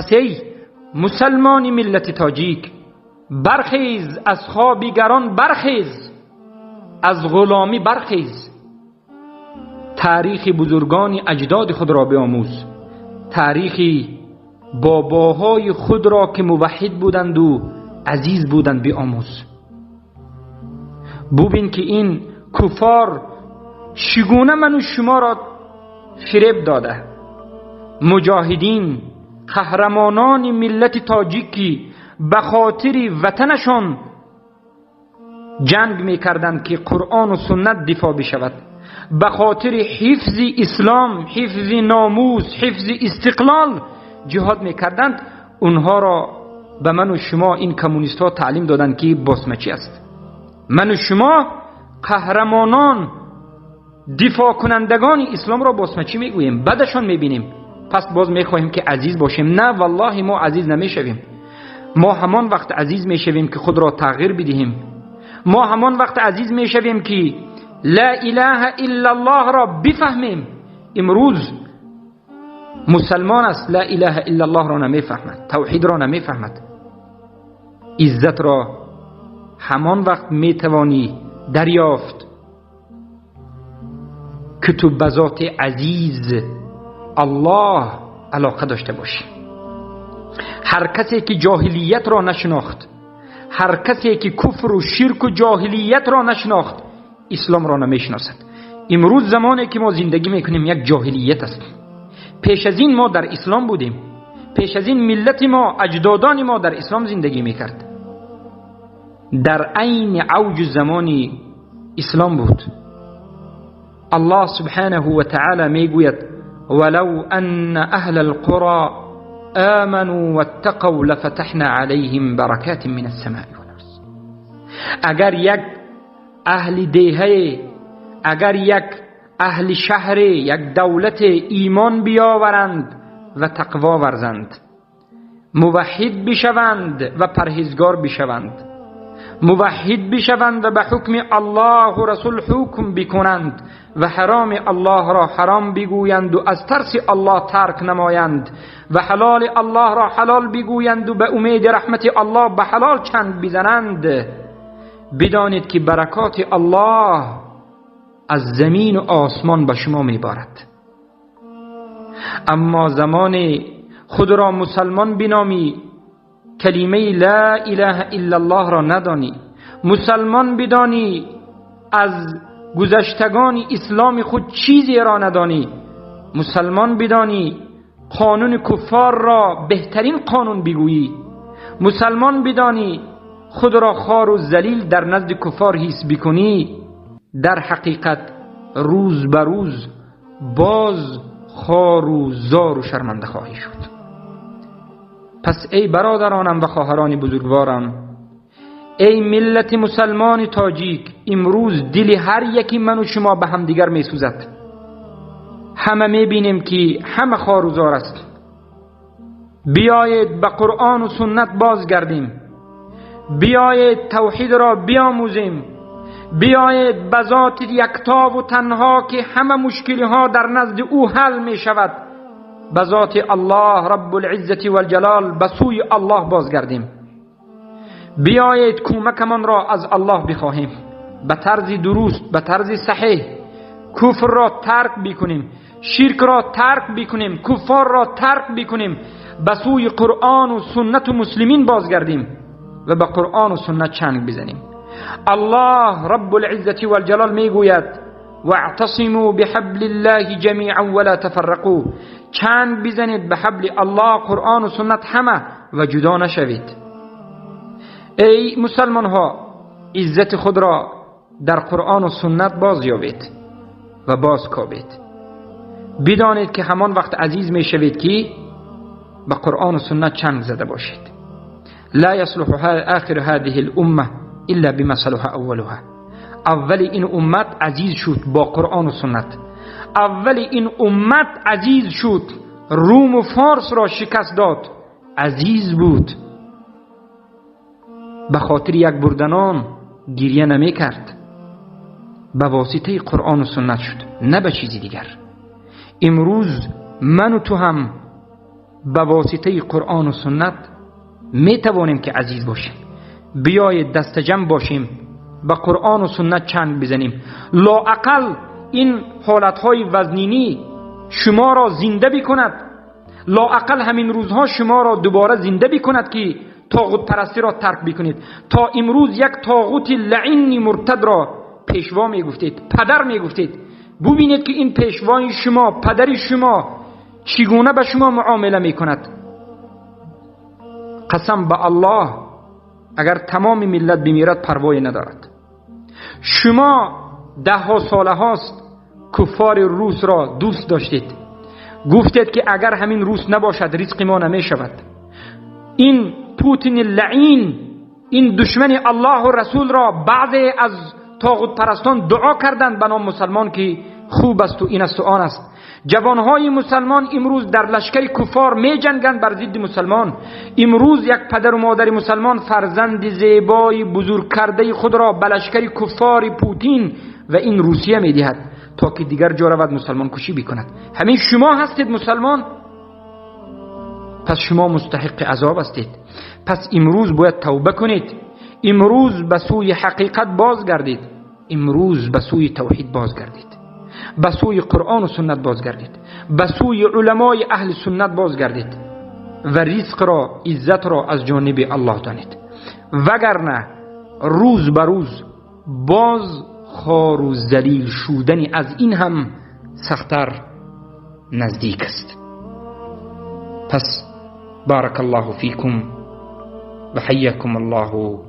پس ای مسلمان ملت تاجیک، برخیز از خواب گران، برخیز از غلامی، برخیز. تاریخ بزرگان اجداد خود را بیاموز، تاریخ باباهای خود را که موحد بودند و عزیز بودند بیاموز. ببین که این کفار چگونه من و شما را فریب داده. مجاهدین، قهرمانان ملت تاجیکی به خاطر وطنشان جنگ میکردند که قرآن و سنت دفاع بشود، به خاطر حفظ اسلام، حفظ ناموس، حفظ استقلال جهاد میکردند. اونها را به من و شما این کمونیست ها تعلیم دادند که باسمچی است. من و شما قهرمانان، دفاع کنندگان اسلام را باسمچی میگوییم، بدشان میبینیم. پس باز میخواهیم که عزیز باشیم. نه والله، ما عزیز نمیشویم. ما همان وقت عزیز میشویم که خود را تغییر بدهیم. ما همان وقت عزیز میشویم که لا اله الا الله را بفهمیم. امروز مسلمان است، لا اله الا الله را نمیفهمد، توحید را نمیفهمد. عزت را همان وقت میتوانی دریافت که تو به ذات عزیز الله علاقه داشته باشی. هر کسی که جاهلیت را نشناخت، هر کسی که کفر و شرک و جاهلیت را نشناخت، اسلام را نمیشناسد. امروز زمانی که ما زندگی میکنیم یک جاهلیت است. پیش از این ما در اسلام بودیم، پیش از این ملت ما، اجدادان ما در اسلام زندگی میکرد، در عین اوج زمان اسلام بود. الله سبحانه و تعالی میگوید: ولو ان اهل القرى آمنوا واتقوا لفتحنا عليهم برکات من السماء والارض. اگر یک اهل دیهه، اگر یک اهل شهر، یک دولت ایمان بیاورند و تقوا ورزند، موحد بشوند و پرهیزگار بشوند، موحد بشوند و به حکم الله و رسول حکم بکنند و حرام الله را حرام بگویند و از ترس الله ترک نمایند و حلال الله را حلال بگویند و به امید رحمت الله به حلال چنگ بزنند، بدانید که برکات الله از زمین و آسمان به شما میبارد. اما زمان خود را مسلمان بنامی، کلمه لا اله الا الله را ندانی، مسلمان بدانی، از گذشتگان اسلام خود چیزی را ندانی، مسلمان بدانی، قانون کفار را بهترین قانون بگویی، مسلمان بدانی، خود را خوار و ذلیل در نزد کفار حس بکنی، در حقیقت روز به روز باز خوار و زار و شرمنده خواهی شد. پس ای برادرانم و خواهران بزرگوارم، ای ملت مسلمان تاجیک، امروز دل هر یکی من و شما به همدیگر می سوزد. همه می بینیم که همه خوار و زار است. بیایید به قرآن و سنت بازگردیم، بیایید توحید را بیاموزیم، بیایید به ذات یکتا و تنها که همه مشکلی ها در نزد او حل می شود، به ذات الله رب العزة والجلال به سوی الله بازگردیم. بیایید کمکمان را از الله بخواهیم، به طرز درست، به طرز صحیح. کفر را ترک بکنیم، شرک را ترک بکنیم، کفار را ترک بکنیم، به سوی قرآن و سنت و مسلمین بازگردیم و به قرآن و سنت چنگ بزنیم. الله رب العزة والجلال میگوید: واعتصموا بحبل الله جمیعا ولا تفرقوا. چنگ بزنید به حبل الله، قرآن و سنت همه، و جدا نشوید. ای مسلمان ها، عزت خود را در قرآن و سنت باز یابید و باز کابید. بدانید که همان وقت عزیز می شوید که به قرآن و سنت چنگ زده باشید. لا يصلح آخر هذه الامه الا بما صلح اولها. اول این امت عزیز شد با قرآن و سنت. اول این امت عزیز شد، روم و فارس را شکست داد، عزیز بود. به خاطر یک بردنان گریه نمی کرد، به واسطه قرآن و سنت شد، نه به چیزی دیگر. امروز من و تو هم به واسطه قرآن و سنت می توانیم که عزیز باشیم. بیاید دست جمع باشیم، به قرآن و سنت چنگ بزنیم. لااقل این حالتهای وزنینی شما را زنده بکند، لااقل همین روزها شما را دوباره زنده بکند که طاغوت پرستی را ترک بکنید. تا امروز یک طاغوت لعین مرتد را پیشوا میگفتید، پدر میگفتید. ببینید که این پیشوای شما، پدر شما چگونه به شما معامله میکند. قسم به الله اگر تمام ملت بمیرد پروای ندارد. شما ده ها ساله هاست کفار روس را دوست داشتید، گفتید که اگر همین روس نباشد رزق ما نمی شود. این پوتین لعین، این دشمن الله و رسول را بعضی از طاغوت پرستان دعا کردند به نام مسلمان که خوب است و این است و آن است. جوانهای مسلمان امروز در لشکر کفار می جنگند بر ضد مسلمان. امروز یک پدر و مادر مسلمان فرزند زیبای بزرگ کرده خود را به لشکر کفار پوتین و این روسیه می دهد تا که دیگر جا رود مسلمان کشی بکند. همین شما هستید مسلمان، پس شما مستحق عذاب هستید. پس امروز باید توبه کنید، امروز به سوی حقیقت بازگردید، امروز به سوی توحید بازگردید، به سوی قرآن و سنت بازگردید، به سوی علمای اهل سنت بازگردید و رزق را، عزت را از جانب الله دانید. وگرنه روز به روز باز خوار و ذلیل شدن از این هم سخت‌تر نزدیک است. پس بارک الله فیکم و حیاکم الله